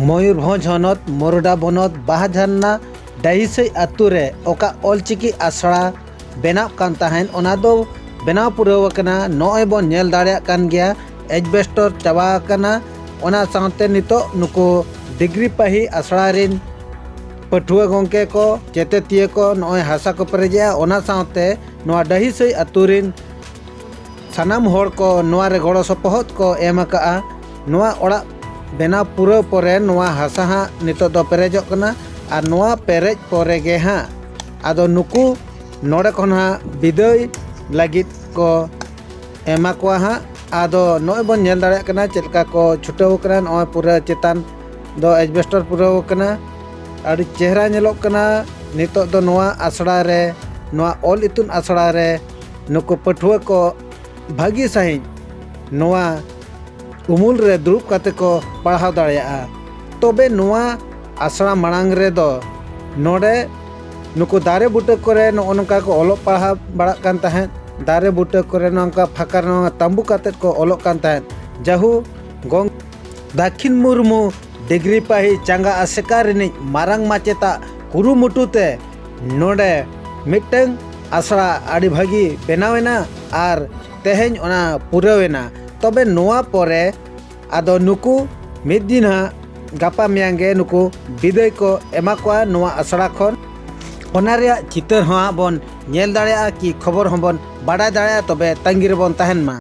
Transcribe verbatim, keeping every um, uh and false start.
ᱢᱚᱭᱩᱨᱵᱷᱚᱸᱡᱽ ᱦᱚᱱᱚᱛ ᱢᱚᱨᱚᱰᱟ ᱵᱚᱱᱚᱛ ᱵᱟᱦᱟᱡᱷᱟᱱᱱᱟ ᱰᱟᱹᱦᱤᱥᱟᱹᱭ ᱟᱹᱛᱩ ᱨᱮ ᱚᱠᱟ ᱚᱞᱪᱤᱠᱤ ᱟᱥᱲᱟ ᱵᱮᱱᱟᱣ ᱠᱟᱱ ᱛᱟᱦᱮᱸᱫ, ᱚᱱᱟ ᱫᱚ ᱵᱮᱱᱟᱣ ᱯᱩᱨᱟᱹᱣ ᱟᱠᱟᱱᱟ᱾ ᱱᱚᱜᱼᱚᱭ ᱵᱚᱱ ᱧᱮᱞ ᱫᱟᱲᱮᱭᱟᱜ ᱠᱟᱱ ᱜᱮᱭᱟ, ᱮᱡᱵᱮᱥᱴᱚᱨ ᱪᱟᱵᱟ ᱟᱠᱟᱱᱟ᱾ ᱚᱱᱟ ᱥᱟᱶᱛᱮ ᱱᱤᱛᱚᱜ ᱱᱩᱠᱩ ᱰᱤᱜᱽᱨᱤ ᱯᱟᱹᱦᱤ ᱟᱥᱲᱟ ᱨᱮᱱ ᱯᱟᱹᱴᱷᱩᱣᱟᱹ ᱜᱚᱢᱠᱮ ᱠᱚ, ᱪᱮᱛᱮᱛᱤᱭᱟᱹ ᱠᱚ ᱱᱚᱜᱼᱚᱭ ᱦᱟᱥᱟ ᱠᱚ ᱯᱮᱨᱮᱡᱮᱜᱼᱟ᱾ ᱚᱱᱟ ᱥᱟᱶᱛᱮ ᱱᱚᱣᱟ ᱰᱟᱹᱦᱤᱥᱟᱹᱭ ᱟᱹᱛᱩ ᱨᱮᱱ ᱥᱟᱱᱟᱢ ᱦᱚᱲ ᱠᱚ ᱱᱚᱣᱟ ᱨᱮ ᱜᱚᱲᱚ ᱥᱚᱯᱚᱦᱚᱫ ᱠᱚ ᱮᱢ ᱟᱠᱟᱜᱼᱟ᱾ ᱱᱚᱣᱟ ᱚᱲᱟᱜ ᱵᱮᱱᱟᱣ ᱯᱩᱨᱟᱹᱣ ᱯᱚᱨᱮ ᱱᱚᱣᱟ ᱦᱟᱥᱟ ᱦᱟᱸᱜ ᱱᱤᱛᱚᱜ ᱫᱚ ᱯᱮᱨᱮᱡᱚᱜ ᱠᱟᱱᱟ᱾ ᱟᱨ ᱱᱚᱣᱟ ᱯᱮᱨᱮᱡ ᱯᱚᱨᱮ ᱜᱮ ᱦᱟᱸᱜ ᱟᱫᱚ ᱱᱩᱠᱩ ᱱᱚᱰᱮ ᱠᱷᱚᱱ ᱦᱟᱸᱜ ᱵᱤᱫᱟᱹᱭ ᱞᱟᱹᱜᱤᱫ ᱠᱚ ᱮᱢᱟ ᱠᱚᱣᱟ ᱦᱟᱸᱜ᱾ ᱟᱫᱚ ᱱᱚᱜᱼᱚᱭ ᱵᱚᱱ ᱧᱮᱞ ᱫᱟᱲᱮᱭᱟᱜ ᱠᱟᱱᱟ ᱪᱮᱫ ᱞᱮᱠᱟ ᱠᱚ ᱪᱷᱩᱴᱟᱹᱣ ᱟᱠᱟᱱᱟ᱾ ᱱᱚᱜᱼᱚᱭ ᱯᱩᱨᱟᱹ ᱪᱮᱛᱟᱱ ᱫᱚ ᱮᱡᱵᱮᱥᱴᱟᱨ ᱯᱩᱨᱟᱹᱣ ᱟᱠᱟᱱᱟ᱾ ᱟᱹᱰᱤ ᱪᱮᱦᱨᱟ ᱧᱮᱞᱚᱜ ᱠᱟᱱᱟ᱾ ᱱᱤᱛᱚᱜ ᱫᱚ ᱱᱚᱣᱟ ᱟᱥᱲᱟ ᱨᱮ, ᱱᱚᱣᱟ ᱚᱞ ᱤᱛᱩᱱ ᱟᱥᱲᱟ ᱨᱮ ᱱᱩᱠᱩ ᱯᱟᱹᱴᱷᱩᱣᱟᱹ ᱠᱚ ᱵᱷᱟᱹᱜᱤ ᱥᱟᱺᱦᱤᱡ ᱱᱚᱣᱟ ᱩᱢᱩᱞ ᱨᱮ ᱫᱩᱲᱩᱵ ᱠᱟᱛᱮ ᱠᱚ ᱯᱟᱲᱦᱟᱣ ᱫᱟᱲᱮᱭᱟᱜᱼᱟ᱾ ᱛᱚᱵᱮ ᱱᱚᱣᱟ ᱟᱥᱲᱟ ᱢᱟᱲᱟᱝ ᱨᱮᱫᱚ ᱱᱚᱰᱮ ᱱᱩᱠᱩ ᱫᱟᱨᱮ ᱵᱩᱴᱟᱹ ᱠᱚᱨᱮ ᱱᱚᱜᱼᱚ ᱱᱚᱝᱠᱟ ᱠᱚ ᱚᱞᱚᱜ ᱯᱟᱲᱦᱟᱣ ᱵᱟᱲᱟᱜ ᱠᱟᱱ ᱛᱟᱦᱮᱸᱫ᱾ ᱫᱟᱨᱮ ᱵᱩᱴᱟᱹ ᱠᱚᱨᱮ ᱱᱚᱝᱠᱟ ᱯᱷᱟᱸᱠᱟ ᱱᱚᱣᱟ ᱛᱟᱸᱵᱩ ᱠᱟᱛᱮ ᱠᱚ ᱚᱞᱚᱜ ᱠᱟᱱ ᱛᱟᱦᱮᱸᱫ᱾ ᱡᱟᱦᱩ ᱜᱚᱝ ᱫᱟᱠᱷᱤᱱ ᱢᱩᱨᱢᱩ ᱰᱤᱜᱽᱨᱤ ᱯᱟᱹᱦᱤ ᱪᱟᱸᱜᱟ ᱟᱥᱮᱠᱟ ᱨᱤᱱᱤᱡ ᱢᱟᱨᱟᱝ ᱢᱟᱪᱮᱛᱟᱜ ᱠᱩᱨᱩᱢᱩᱴᱩ ᱛᱮ ᱱᱚᱰᱮ ᱢᱤᱫᱴᱟᱝ ᱟᱥᱲᱟ ᱟᱹᱰᱤ ᱵᱷᱟᱹᱜᱤ ᱵᱮᱱᱟᱣ ᱮᱱᱟ ᱟᱨ ᱛᱮᱦᱮᱧ ᱚᱱᱟ ᱯᱩᱨᱟᱹᱣ ᱮᱱᱟ᱾ ᱛᱚᱵᱮ ᱱᱚᱣᱟ ᱯᱚᱨᱮ ᱟᱫᱚ ᱱᱩᱠᱩ ᱢᱤᱫ ᱫᱤᱱ ᱦᱟᱸᱜ ᱜᱟᱯᱟ ᱢᱮᱭᱟᱝ ᱜᱮ ᱱᱩᱠᱩ ᱵᱤᱫᱟᱹᱭ ᱠᱚ ᱮᱢᱟ ᱠᱚᱣᱟ ᱱᱚᱣᱟ ᱟᱥᱲᱟ ᱠᱷᱚᱱ᱾ ᱚᱱᱟ ᱨᱮᱭᱟᱜ ᱪᱤᱛᱟᱹᱨ ᱦᱚᱸ ᱦᱟᱸᱜ ᱵᱚᱱ ᱧᱮᱞ ᱫᱟᱲᱮᱭᱟᱜᱼᱟ ᱠᱤ ᱠᱷᱚᱵᱚᱨ ᱦᱚᱸᱵᱚᱱ ᱵᱟᱰᱟᱭ ᱫᱟᱲᱮᱭᱟᱜᱼᱟ᱾ ᱛᱚᱵᱮ ᱛᱟᱺᱜᱤ ᱨᱮᱵᱚᱱ ᱛᱟᱦᱮᱱ ᱢᱟ᱾